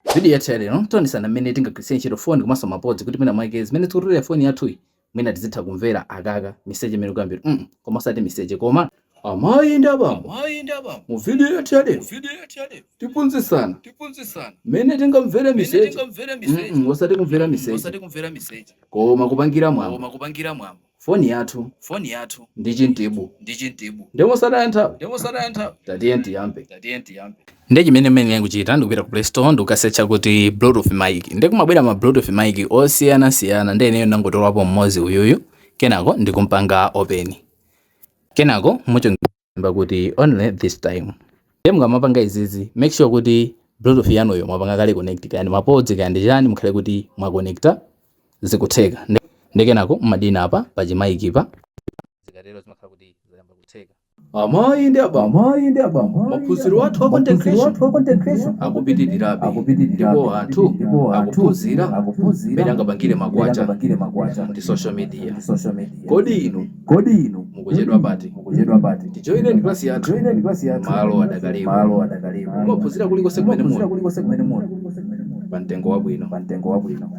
Video yathu ya lero tionesana mmene tingagwiritse ntchito foni komanso ma pods kuti mwina mwake zimene tikutulira foni yathuyi mwina tizitha kumvera akaka miseche imene kuyambira koma osati miseche, koma amayi ndi abambo. Amayi ndi abambo. Mu video yathu ya lero Video yathu ya lero tiphunzitsana tiphunzitsana mmene tingamvere mmene miseche. tingamvere miseche. Osati kumvera miseche, osati kumvera miseche, koma kupangira mwambo koma kupangira mwambo foni yathu foni yathu ndi chintibu. Ndi chintibu. Ndipo mosataya nthawi, Ndipo mosataya nthawi, tatiye tiyambe. Tatiye tiyambe. Ndi chimene mmene ndikuchita, ndikupita ku Play Store, ndikukasearcha kuti Bluetooth mic. Ndi kumabwera ma Bluetooth mic osiyanasiyana. Ndi ineyo ndangotolapo mmodzi uyuyu, kenako ndikumpanga open, kenako muchongemba kuti "only this time". Ndiye mukamapanga izizi, make sure kuti Bluetooth yanuyo mwapanga kale connect, kaya ndi ma pods, kaya ndi chani, mukhale kuti mwaconnecta, zikutheka. Ndi kenako mmadina apa pachi mic pa, zikatero zimakhala kuti zayamba kutheka. Amayi ndi abambo, Amayi ndi abambo, maphunziro athu a content maphunziro creation athu a content creation akupitirirabe, akupitirirabe, ndipo anthu ndipo anthu akuphunzira akuphunzira mmene angapangire mmene makwacha angapangire makwacha ndi social media. Ndi social media. Kodi inu Kodi inu mukuchedwa pati? Mukuchedwa pati? Tijoineni klasi yathu. Joineni klasi yathu. Malo adakalipo. Malo adakalipo. Mumaphunzira kulikonse kumene Mumaphunzira muli kulikonse kumene muli pa mtengo wabwino. Pa mtengo wabwino.